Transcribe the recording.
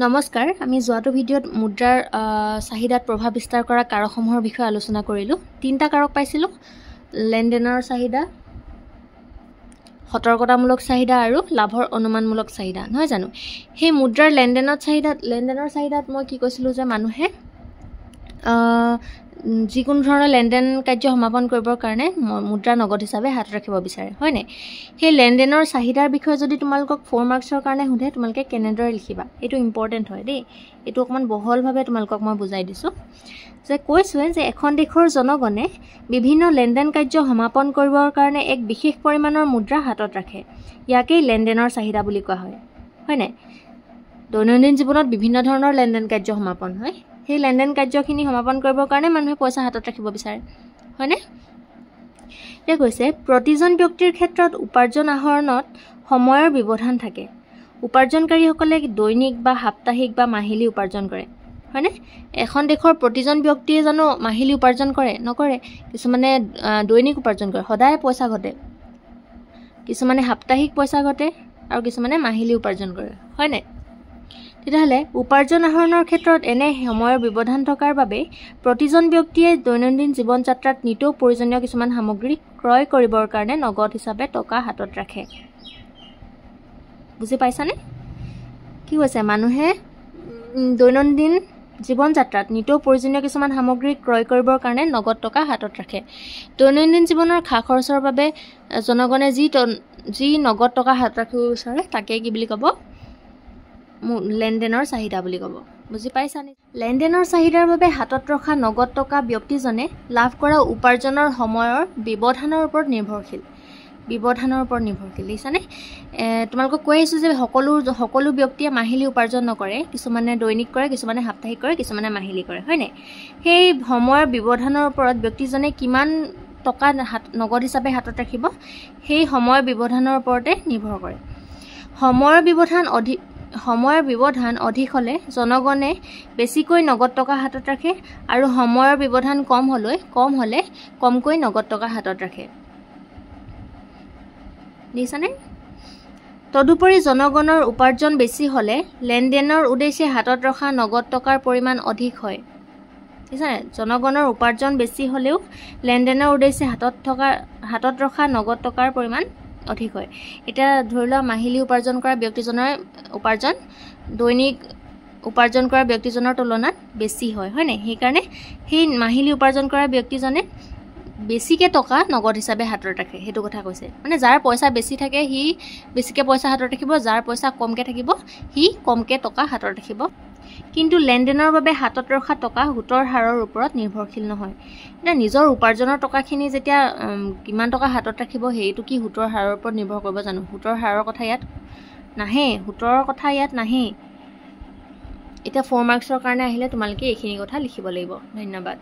নমস্কাৰ, আমি যোৱাটো ভিডিঅ'ত মুদ্ৰাৰ চাহিদাত প্ৰভাৱ বিস্তাৰ কৰা কাৰকসমূহৰ বিষয়ে আলোচনা কৰিলোঁ। তিনিটা কাৰক পাইছিলোঁ: লেনদেনৰ চাহিদা, সতৰ্কতামূলক চাহিদা আৰু লাভৰ অনুমানমূলক চাহিদা, নহয় জানো? সেই মুদ্ৰাৰ লেনদেনৰ চাহিদাত মই কি কৈছিলোঁ যে মানুহে যিকোনো ধৰণৰ লেনদেন কাৰ্য সমাপন কৰিবৰ কাৰণে মুদ্ৰা নগদ হিচাপে হাতত ৰাখিব বিচাৰে, হয়নে? সেই লেনদেনৰ চাহিদাৰ বিষয়ে যদি তোমালোকক 4 মাৰ্কছৰ কাৰণে সোধে, তোমালোকে কেনেদৰে লিখিবা? এইটো ইম্পৰ্টেণ্ট হয় দেই। এইটো অকণমান বহলভাৱে তোমালোকক মই বুজাই দিছোঁ যে কৈছোঁৱে যে এখন দেশৰ জনগণে বিভিন্ন লেনদেন কাৰ্য সমাপন কৰিবৰ কাৰণে এক বিশেষ পৰিমাণৰ মুদ্ৰা হাতত ৰাখে। ইয়াকেই লেনদেনৰ চাহিদা বুলি কোৱা হয়, হয়নে? দৈনন্দিন জীৱনত বিভিন্ন ধৰণৰ লেনদেন কাৰ্য সমাপন হয়। সেই লেনদেন কাৰ্যখিনি সমাপন কৰিবৰ কাৰণে মানুহে পইচা হাতত ৰাখিব বিচাৰে, হয়নে? এতিয়া কৈছে, প্ৰতিজন ব্যক্তিৰ ক্ষেত্ৰত উপাৰ্জন আহৰণত সময়ৰ ব্যৱধান থাকে। উপাৰ্জনকাৰীসকলে দৈনিক বা সাপ্তাহিক বা মাহিলী উপাৰ্জন কৰে, হয়নে? এখন দেশৰ প্ৰতিজন ব্যক্তিয়ে জানো মাহিলী উপাৰ্জন কৰে? নকৰে। কিছুমানে দৈনিক উপাৰ্জন কৰে, সদায় পইচা ঘটে। কিছুমানে সাপ্তাহিক পইচা ঘটে আৰু কিছুমানে মাহিলী উপাৰ্জন কৰে, হয়নে? তেতিয়াহ'লে উপাৰ্জন আহৰণৰ ক্ষেত্ৰত এনে সময়ৰ ব্যৱধান থকাৰ বাবে প্ৰতিজন ব্যক্তিয়ে দৈনন্দিন জীৱন যাত্ৰাত নিতৌ প্ৰয়োজনীয় কিছুমান সামগ্ৰী ক্ৰয় কৰিবৰ কাৰণে নগদ হিচাপে টকা হাতত ৰাখে। বুজি পাইছানে কি কৈছে? মানুহে দৈনন্দিন জীৱন যাত্ৰাত নিতৌ প্ৰয়োজনীয় কিছুমান সামগ্ৰী ক্ৰয় কৰিবৰ কাৰণে নগদ টকা হাতত ৰাখে। দৈনন্দিন জীৱনৰ খা খৰচৰ বাবে জনগণে যি নগদ টকা হাতত ৰাখিব বিচাৰে, তাকে কি বুলি ক'ব? লেনদেনৰ চাহিদা বুলি ক'ব। বুজি পাইছানে? লেনদেনৰ চাহিদাৰ বাবে হাতত ৰখা নগদ টকা ব্যক্তিজনে লাভ কৰা উপাৰ্জনৰ সময়ৰ ব্যৱধানৰ ওপৰত নিৰ্ভৰশীল। ব্যৱধানৰ ওপৰত নিৰ্ভৰশীল, দেখিছানে? তোমালোকক কৈ আহিছোঁ যে সকলো ব্যক্তিয়ে মাহিলী উপাৰ্জন নকৰে। কিছুমানে দৈনিক কৰে, কিছুমানে সাপ্তাহিক কৰে, কিছুমানে মাহিলী কৰে, হয়নে? সেই সময়ৰ ব্যৱধানৰ ওপৰত ব্যক্তিজনে কিমান টকা নগদ হিচাপে হাতত ৰাখিব, সেই সময়ৰ ব্যৱধানৰ ওপৰতে নিৰ্ভৰ কৰে। সময়ৰ ব্যৱধান অধিক হ'লে জনগণে বেছিকৈ নগদ টকা হাতত ৰাখে আৰু সময়ৰ ব্যৱধান কম হ'লে কমকৈ নগদ টকা হাতত ৰাখে। দেখিছানে? তদুপৰি জনগণৰ উপাৰ্জন বেছি হ'লে লেনদেনৰ উদ্দেশ্যে হাতত ৰখা নগদ টকাৰ পৰিমাণ অধিক হয়। দেখিছানে? জনগণৰ উপাৰ্জন বেছি হ'লেও লেনদেনৰ উদ্দেশ্যে হাতত ৰখা নগদ টকাৰ পৰিমাণ অধিক হয়। এতিয়া ধৰি লোৱা, মাহিলী উপাৰ্জন কৰা ব্যক্তিজনৰ উপাৰ্জন দৈনিক উপাৰ্জন কৰা ব্যক্তিজনৰ তুলনাত বেছি হয়, হয়নে? সেইকাৰণে সেই মাহিলী উপাৰ্জন কৰা ব্যক্তিজনে বেছিকৈ টকা নগদ হিচাপে হাতত ৰাখে, সেইটো কথা কৈছে। মানে যাৰ পইচা বেছি থাকে, সি বেছিকৈ পইচা হাতত ৰাখিব। যাৰ পইচা কমকৈ থাকিব, সি কমকৈ টকা হাতত ৰাখিব। কিন্তু লেনদেনৰ বাবে হাতত ৰখা টকা সুতৰ হাৰৰ ওপৰত নিৰ্ভৰশীল নহয়। এতিয়া নিজৰ উপাৰ্জনৰ টকাখিনি যেতিয়া কিমান টকা হাতত ৰাখিব, সেইটো কি সুতৰ হাৰৰ ওপৰত নিৰ্ভৰ কৰিব জানো? সুতৰ হাৰৰ কথা ইয়াত নাহে। সুতৰ কথা ইয়াত নাহেই। এতিয়া 4 মাৰ্কছৰ কাৰণে আহিলে তোমালোকে এইখিনি কথা লিখিব লাগিব। ধন্যবাদ।